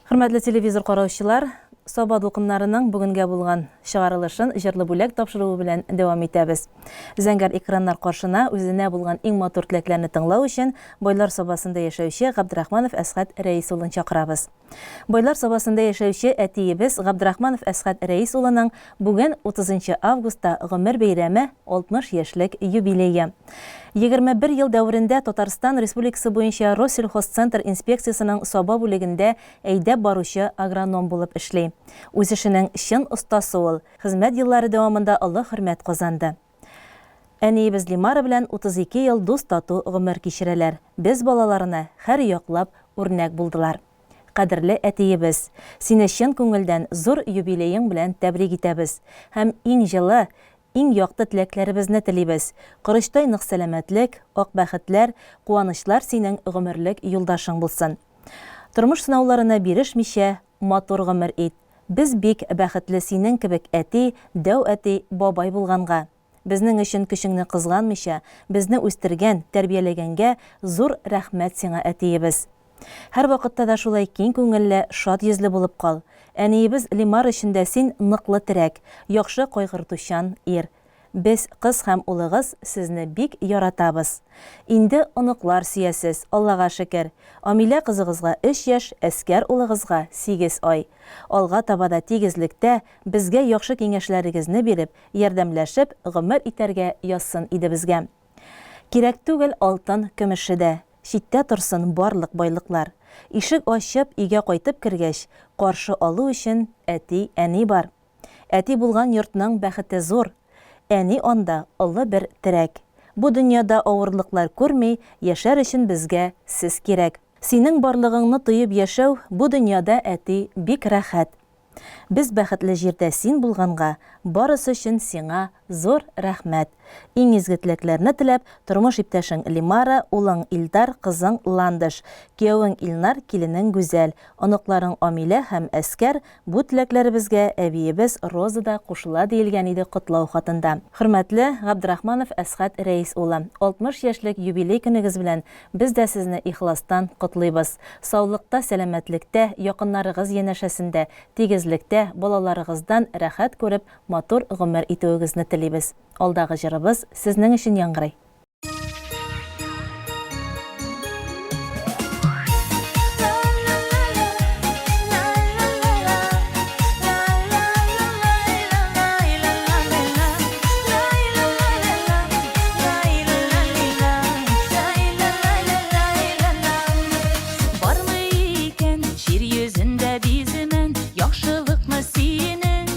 Хөрмәтле телевизор караучылар, Саба дулкыннарының бүгенгә булган чыгарылышын Җырлы бүләк тапшыруы белән дәвам итәбез. Зәңгәр экраннар каршына үзенә булган иң матур теләкләрне тыңлау өчен Байлар Сабасында яшәүче Габдрахманов Әсхәт Рәис улын чакырабыз. Байлар Сабасында яшәүче әтиебез Габдрахманов Әсхәт Рәис улының бүген, 30 августта гомер бәйрәме, 60 яшьлек юбилее. 21 ел дәверендә Татарстан Республикасы буенча Россельхозцентр инспекциясенең Саба бүлегендә әйдәп баручы агроном булып эшли. Үз эшенең чын остасы ул, хезмәт еллары дәвамында олы хөрмәт казанды. Әниебез Лимара белән 32 ел дус-тату гомер кичерәләр, без балаларына һәр яклап үрнәк булдылар. Кадерле әтиебез! Сине чын күңелдән зур юбилеең белән тәбрик итәбез һәм иң җылы, Иң якты теләкләребезне телибез. Корычтай нык сәламәтлек, ак бәхетләр, куанычлар синең гомерлек юлдашың булсын. Тормыш сынауларына бирешмичә, матур гомер ит. Без бик бәхетле синең кебек әти, дәү әти, бабай булганга. Безнең өчен көчеңне кызганмыйча, безне үстергән, тәрбияләгәнгә зур рәхмәт сиңа, әтиебез. Һәрвакытта да шулай киң күңелле, шат йөзле булып кал. Әниебез Лимар өчен дә син ныклы терәк, яхшы кайгыртучан ир. Без, кыз һәм улыгыз, сезне бик яратабыз. Инде оныклар сөясез, Аллага шөкер. Амилә кызыгызга өч яшь, Әскәр улыгызга сигез ай. Алга таба да тигезлектә, безгә яхшы киңәшләрегезне биреп, ярдәмләшеп гомер итәргә язсын иде безгә. Кирәк түгел алтын, көмеше дә. Читтә торсын барлык байлыклар. Ишек ачып, өйгә кайтып кергәч, каршы алу өчен әти, әни бар. Әти булган йортның бәхете зур. Әни анда олы бер терәк. Бу дөньяда авырлыклар күрми яшәр өчен безгә сез кирәк. Синең барлыгыңны тоеп яшәү бу дөньяда, әти, бик рәхәт. Без бәхетле җирдә син булганга, барысы өчен сиңа зур рәхмәт. Иң изге теләкләрне теләп, тормыш иптәшең Лимара, улың Илдар, кызың Ландыш, киявең Илнар, киленең Гүзәл, оныкларың Амилә һәм Әскәр, бу теләкләребезгә әбиебез Роза да кушыла диелгән иде котлау хатында. Хөрмәтле Габдрахманов Әсхәт Рәис улы, 60 яшьлек юбилей көнегез белән Без дә сезне ихластан котлыйбыз. Саулыкта, сәламәтлектә, якыннарыгыз янәшәсендә, тигезлектә, балаларыгыздан рәхәт күреп, матур гомер итүегезне телибез. Алдагы җырыбыз сезнең өчен яңгырый. Бармы икән җир йөзендә биземән Яхшылыкмы синең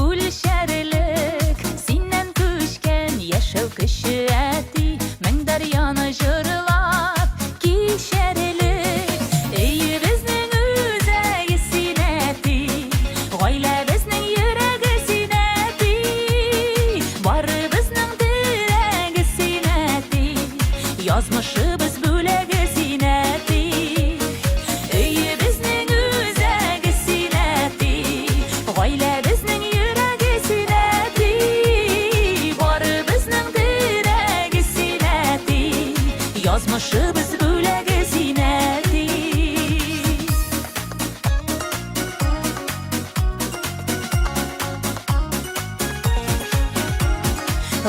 үлчәрлек Синнән күчкән яшәү көче әти Мең дәрьяны җырлап кичәрлек Өебезнең үзәге син әти Гаиләбезнең йөрәге син әти Барыбызның терәге син, әти, Язмышыбыз бүләге син, әти. Өебезнең үзәге син, әти, Гаиләбезнең йөрәге син, әти. Барыбызның терәге син, әти, Язмышыбыз бүләге син, әти.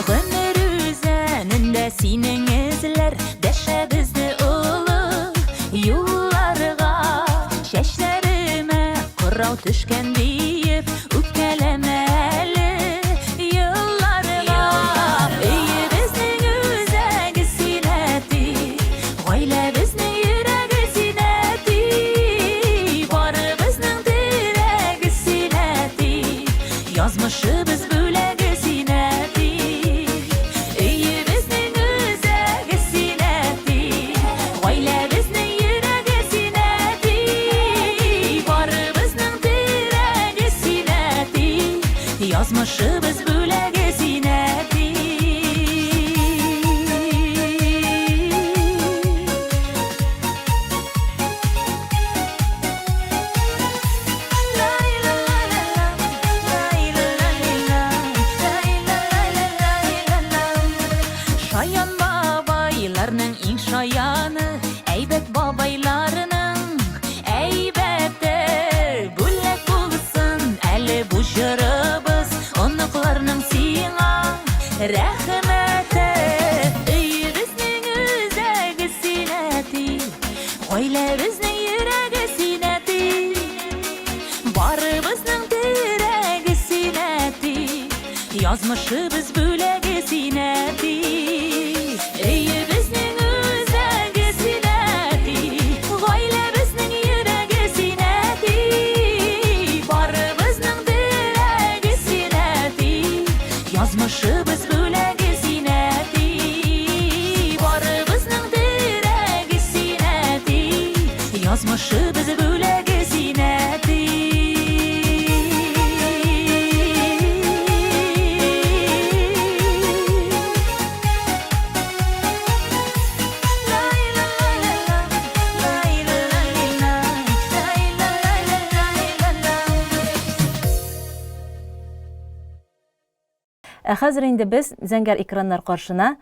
Гомер үзәнендә синең эзләр Дәшә безне олы юлларга. Чәчләремә кырау төшкән диеп Үпкәләмә әле елларга. Өебезнең үзәге син, әти, Гаиләбезнең йөрәге син, әти. Барыбызның терәге син, әти. Язмышыбыз бүләге син, әти. Өебезнең үзәге син, әти. Гаиләбезнең йөрәге син, әти. Барыбызның терәге син, әти. Язмышыбыз бүләге син, әти. Шаян бабайларның иң шаяны, әйбәт бабайларның әйбәте. Гаиләбезнең йөрәге син, әти. Барыбызның терәге син, әти. Язмышыбыз бүләге син, әти. Өебезнең үзәге син, әти. Гаиләбезнең йөрәге син, әти. Барыбызның терәге син, әти. Язмышыбыз бүләге син, әти. Барыбызның терәге син, әти. Язмышыбыз бүләге син, әти. Ә хәзер инде без зәңгәр экраннар каршына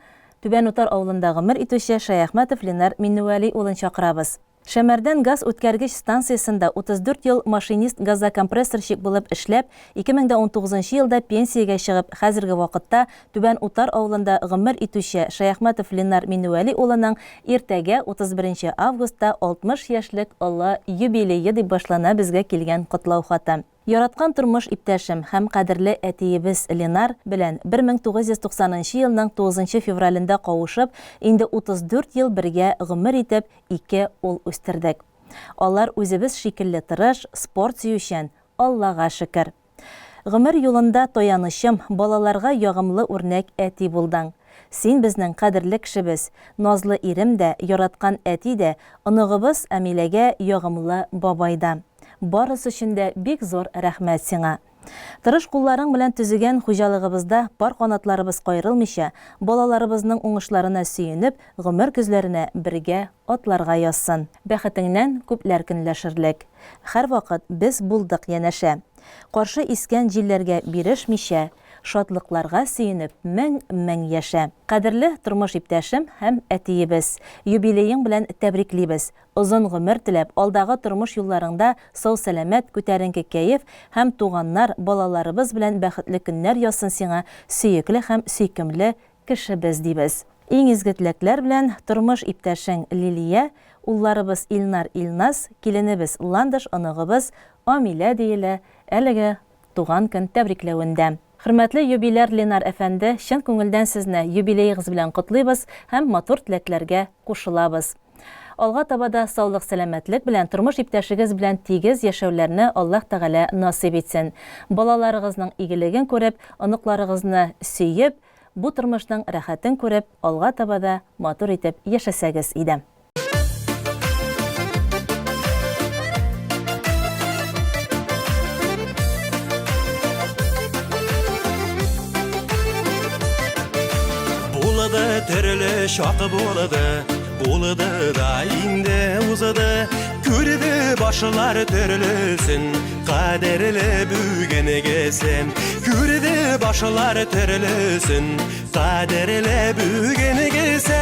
Түбән Утар авылында гомер итүче Шәяхмәтов Ленар Минневәли улын чакырабыз. Шәмәрдән газ үткәргеч станциясендә 34 ел машинист-газокомпрессорщик булып эшләп, 2019 елда пенсиягә чыгып, хәзерге вакытта Түбән Утар авылында гомер итүче Шәяхмәтов Ленар Минневәли улының иртәгә, 31 нче августта 60 яшьлек олы юбилее дип башлана безгә килгән котлау хаты. Яраткан тормыш иптәшем һәм кадерле әтиебез Ленар белән 1990 нчы елның тугызынчы февралендә кавышып, инде 34 ел бергә гомер итеп, ике ул үстердек. Алар үзебез шикелле тырыш, спорт сөючән, Аллага шөкер. Гомер юлында таянычым, балаларга ягымлы үрнәк әти булдың. Син безнең кадерле кешебез, назлы ирем дә, яраткан әти дә, оныгыбыз Амиләгә ягымлы бабай да. Барысы өчен дә бик зур рәхмәт сиңа. Тырыш кулларың белән төзегән хуҗалыгыбызда пар канатларыбыз каерылмыйча, балаларыбызның уңышларына сөенеп, гомер көзләренә бергә атларга язсын. Бәхетеңнән күпләр көнләшерлек. Һәрвакыт без булдык янәшә. Каршы искән җилләргә бирешмичә, шатлыкларга сөенеп мең-мең яшә. Кадерле тормыш иптәшем һәм әтиебез! Юбилеең белән тәбриклибез! Озын гомер теләп, алдагы тормыш юлларыңда сау-сәламәт, күтәренке кәеф һәм туганнар, балаларыбыз белән бәхетле көннәр язсын сиңа, сөекле һәм сөйкемле кешебез, дибез. Иң изге теләкләр белән, тормыш иптәшең Лилия, улларыбыз Илнар, Илназ, киленебез Ландыш, оныгыбыз Амилә, диелә әлеге туган көн тәбрикләвендә. Хөрмәтле юбиляр Ленар әфәнде, чын күңелдән сезне юбилеегыз белән котлыйбыз һәм матур теләкләргә кушылабыз. Алга таба да саулык-сәламәтлек белән, тормыш иптәшегез белән тигез яшәүләрне Аллаһ Тәгалә насыйп итсен. Балаларыгызның игелеген күреп, оныкларыгызны сөеп, бу тормышның рәхәтен күреп, алга таба да матур итеп яшәсәгез иде. Булды төрле чак булды, булды да инде узды. Күрде башлар төрлесен, кадерле бүгенгесен. Күрде башлар төрлесен, кадерле бүгенгесе.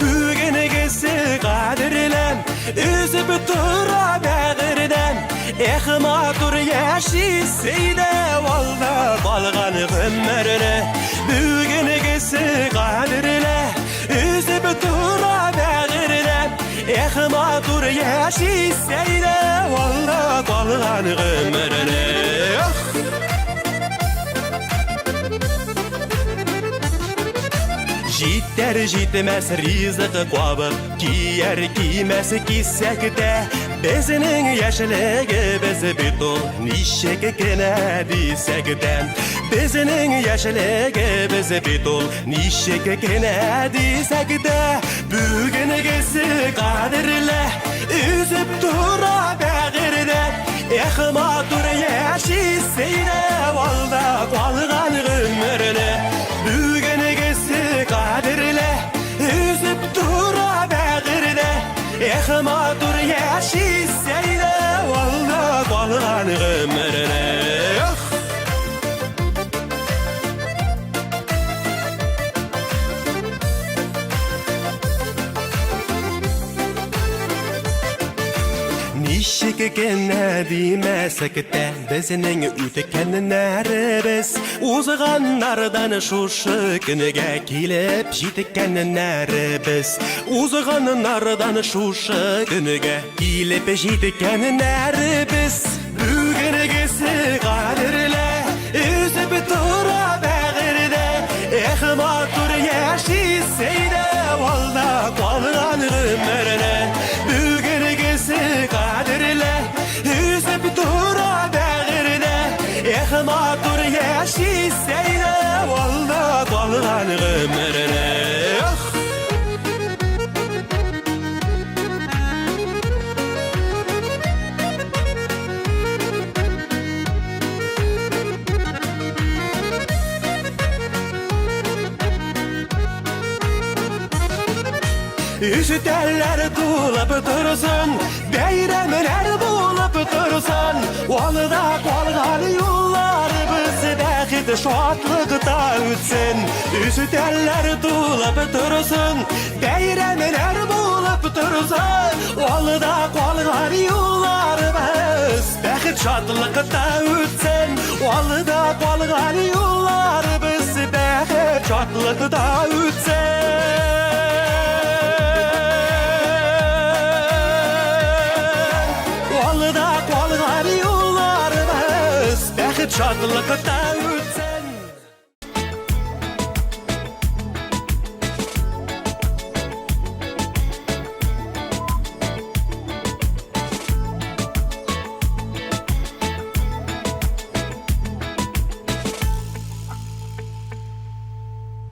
Бүгенгесе кадерле, өзеп тора бәгырьдән. Эх, матур яшисе иде алда калган гомерне. Бүгенгесе кадерле, өзеп тора бәгырьдән. Эх, матур яшисе иде алда калган гомерне. Эх! Җитәр җитмәс ризык кабып, кияр кимәс кисәк тә, безнең яшьлегебез бит ул, ничек кенә дисәк тә. Безнең яшьлегебез бит ул, ничек кенә дисәк тә, бүгенгесе кадерле, өзеп тора бәгырьдә. Эх, матур яшисе иде алда калган гомерне. Бүгенгесе кадерле, өзеп тора бәгырьдә. Эх, матур яшисе иде алда калган гомерне. Эх! Ничек кенә димәсәк тә, безнең үткәннәребез, узганнардан шушы көнгә килеп җиткәннәребез, узганнардан шушы көнгә килеп җиткәннәребез. Бүгенгесе кадерле, өзеп тора бәгырьдә, эх, матур яшисе иде алда калган гомерне. Бүгенгесе кадерле, өзеп тора бәгырьдә, эх, матур яшисе иде алда калган гомерне. Эх! Өстәлләр тулып торсын, бәйрәмнәр булып торсын, алда калган юлларыбыз бәхет шатлыкта үтсен. Өстәлләр тулып торсын, бәйрәмнәр булып торсын, алда калган юлларыбыз бәхет шатлыкта үтсен. Алда калган юлларыбыз бәхет шатлыкта үтсен. Алда калган юлларыбыз бәхет шатлыкта.